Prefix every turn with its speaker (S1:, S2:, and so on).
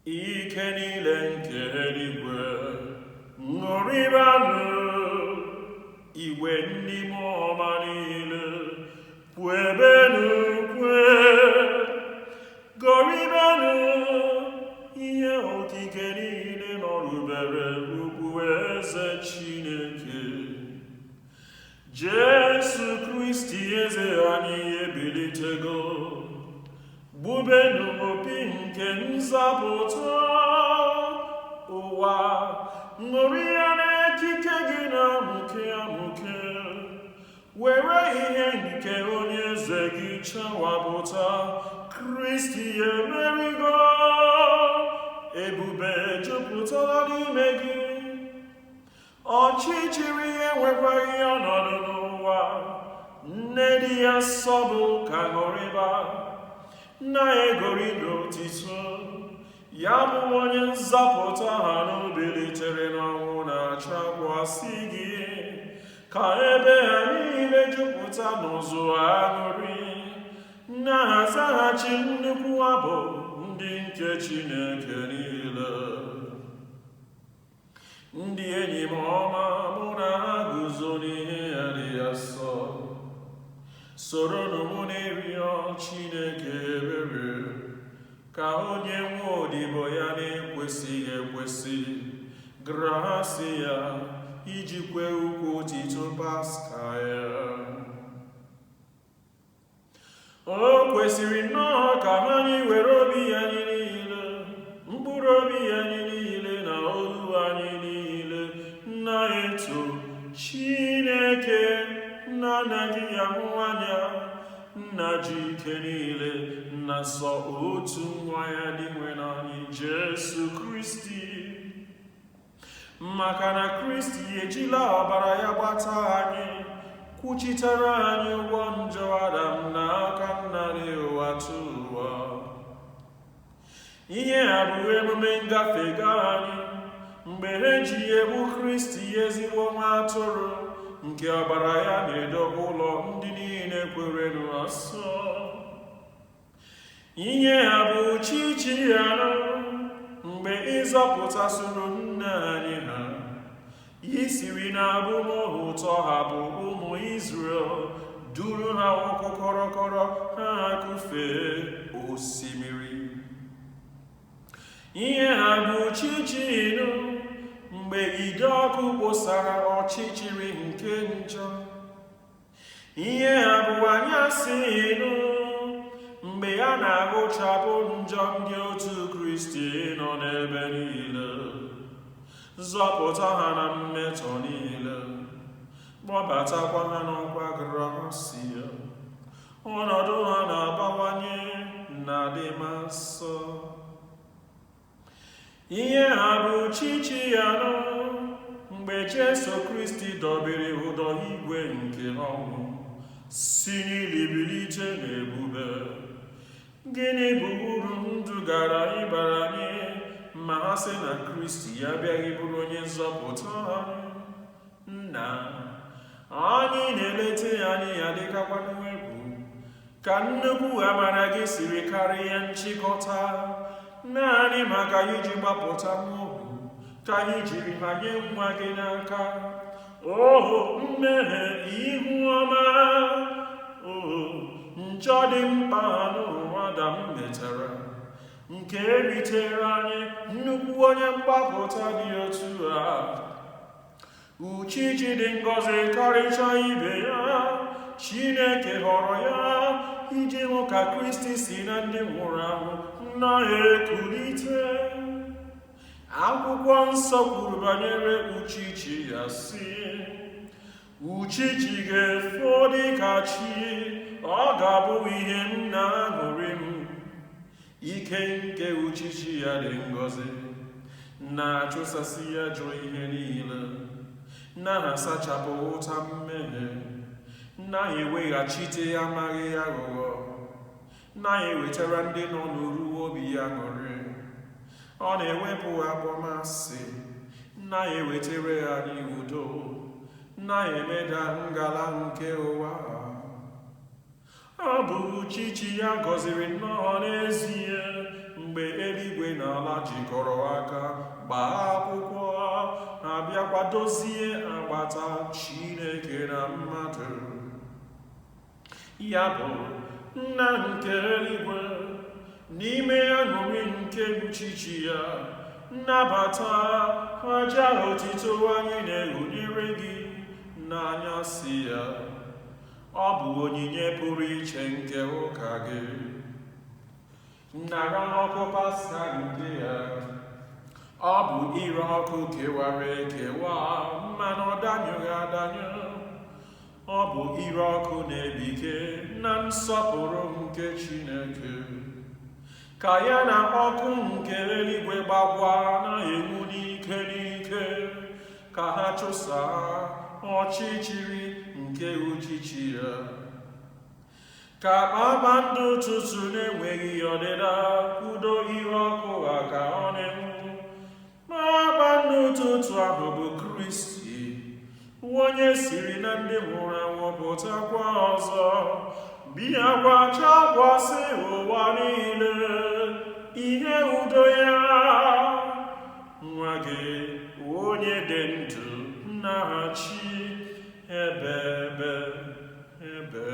S1: Ike niile nke eluigwe, ṅụrịbanụ. Igwe ndị mmụọ ọma niile, kwebenụ ukwe. Goribenụ, ihe okike niile nọrubere ugwu eze Chineke. Jesu Kristi eze anyị ebilitego. Gbubenu opi nke nzapụta. Ụwa, ṅụrịa n'ekike gị na-amụke amụke. Were ihe nke onye eze gị chawapụta. Kristi emerigo. Ebube jupụtara n'ime gị. Ọchịchịrị enwekwaghị ọnọdụ n'ụwa. Nne dị ya nsọ bụ ka ṅụrịba na-egori n'otito ya bụ onye nzọpụta ha n'obilitere n'ọnwụ na-achakwasị gị, ka ebe ha niile jupụta n'ụzụ aṅụrị, na-azaghachi nnukwu abụ ndị nke Chineke niile. Ndị enyi m ọma, mụ na ha guzo n'ihe ya dị asọ, soronụ mụ na-erịọ Chineke ebere, ka onye nwe odibo ya na-ekwesịghị ekwesị grasia iji kwee ukwe otito Paska ya. O kwesịrị nnọọ ka anyị were obi anyị niile, mkpụrụ obi anyị niile na olu anyị niile na-eto Chineke na-anaghị ahụ anya, nna ji ike niile, na sọ otu nwa ya dị nwe anyị, Jesu Kristi, maka na Kristi ejila ọbara ya gbata anyị, kwuchitere anyị ụgwọ njọ Adam n'aka nna dị ụwa tụwa. Ihe a bụ emume ngafe ga anyị, mgbe ha ji egbu Kristi, ezigbo nwa atụrụ nke ọbara ya na-edo ụlọ ndị niile kwere nsọ. Ihe a bụ chi chi anọ, mgbe ịzọpụtasịrị nna anyị ha, isiri na abụmohu tọhapụ ụmụ Izrel, duru ha ụkwụ kọrọkọrọ ha akụfee osimiri. Ihe a bụ chi chi inu, mgbe ide ọkụ kposara ọchịchịrị nke njọ. Ihe a bụ anyasị inu, mgbe a na-agụchapụ njọ ndị otu Kristi nọ n'ebe niile, zọpụta ha na mmetọ niile, kpọbatakwa ha n'ọkwa grasia. Ọnọdụ ha na-abawanye na adịmasọ. Ihe a bụ chi chi anọ, mgbe Jesu Kristi dọbiri ụdọ igwe nke ọnwụ, si n'ili bilite n'ebube. Gịnị bụ uru ndụ gara ịbara anyị ma ha sị na Kristi abịaghị bụrụ onye nzọpụta anyị? Nna anyị na-eleta anyị ya dịkakwanụ egwu, ka nnukwu amara gị siri karịa nchịkọta. Naanị maka iji gbapụta nwa ohu ka anyị jiri ha nye nwa gị n'aka. Oho mmehie ihu ọma, oho njọ dị mkpa n'ụwa Adam metara, nke eritere anyị nnukwu onye mgbapụta dị otu a. Uchichi dị ngọzi karịcha ibe ya, Chineke họrọ ya iji hụ ka Kristi si na ndị nwụrụ anwụ na-ekulite. Akwụkwọ nsọ kwuru banyere uchichi ya sị, uchichi ga-efo dịka chi, ọ ga-abụ ihe m na-aṅụrị m. Ike nke uchichi ya dị ngọzi, na-achụsasị ajọ ihe niile, na-asachapụ ụta mmehie, na-eweghachite amaghị aghụghọ, na-ewetara ndị nọ n'uru obi ya aṅụrị. Ọ na-ewepụ akpọmasị, na-ewetara anyị udo, na-emeda ngala nke ụwa. Ọ bụ uchichi ya gọziri nnọọ n'ezie. Mgbe eluigwe na ala jikọrọ aka gbaa akwụkwọ, abịakwa dozie agbata Chineke na mmadụ. Ya bụ, Nna nke eluigwe, n'ime aṅụrị nke uchichi ya, nnabata aja otito anyị na-ehunyere gị n'anyasị ya. Ọ bụ onyinye pụrụ iche nke ụka gị. Nara ọkụ Paska nke ya. Ọ bụ ire ọkụ kewara ekewa, mana ọ danyụghị adanyụ. Ọ bụ ire ọkụ na-ebike na nsọpụrụ nke Chineke. Ka ya na ọkụ nke eluigwe gbakwa na-enwu n'ike n'ike, ka ha chụsaa ọchịchịrị nke uchichi ya. Ka kpakpando ụtụtụ na-enweghị ọdịda kwudo ire ọkụ ha ka ọ na-enwu. Kpakpando ụtụtụ ahụ bụ Kristi, onye siri na ndị nwụrụ anwụ pụtakwa ọzọ, bịakwa chakwasị ụwa niile ihe udo ya. Nwa gị, onye dị ndụ na-achị ebe ebe ebe.